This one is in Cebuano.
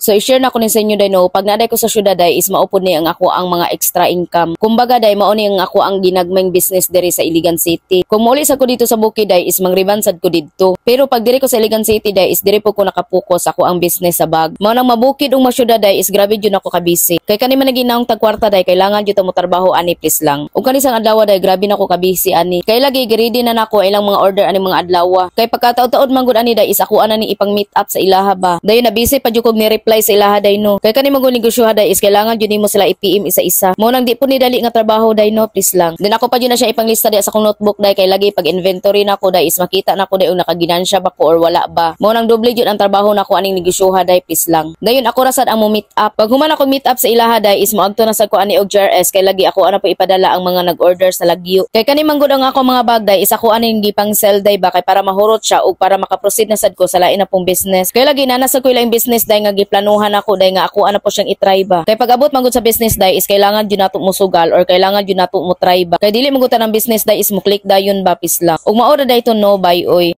So i-share na ko ni sa inyo day no, pag naa day ko sa syudad day is mao pud ni ang ako ang mga extra income. Kumbaga day, mao ni ang ako ang ginagmayng business diri sa Iligan City. Kung muli sa ko dito sa bukid day is mangriban sad ko didto. Pero pag diri ko sa Iligan City day is diri po ko nakapokus ako ang business sa bag. Mao nang mabukid ug masyudad day is grabe jud ako kabisi. Kay kani man ginawong tagkwarta day, kailangan jud ta mo trabaho ani, please lang. Ug kani sang adlaw day, grabe na ko kabisi ani. Kay lagi giready na nako ilang mga order ani mga adlaw. Kay pagkataod-taod man gud ani day is ako ana ni ipang meet up sa ilaha ba. Dayon na busy pa jud kog ni reply sa ilaha day no. Kay kani man gud negosyo day is kailangan jud nimo sila i-PM isa-isa. Mao nang di po ni dali nga trabaho day no, please lang. Then ako pa jud na siya ipanglista day sa akong notebook day, kay lagi pag inventory nako day is makita nako day ug nakaginansya ba ko or wala ba. Mao nang doble jud ang trabaho nako aning negosyoha day, please lang. Dayon ako ra sad ang mo meet up. Pag human ako meet up sa ilaha day is moadto na sad ko ani og GRS, kay lagi ako ana po ipadala ang mga nag-order sa lagyo. Kay kani man gud ang ako mga bag day is ako aning gipang sell day ba, kay para mahurot siya ug para makaproceed na sad ko sa lain na pong business. Kay lagi na nasa ko ilang business day nga giplanuhan ako day nga ako ana po siyang i-try ba. Kay pag abot man gud sa business day is kailangan jud nato musugal or kailangan jud nato mo try ba. Kay dili man gud ang business day is mo click dayon ba, please lang. Ug mao ra day to no, bye oy.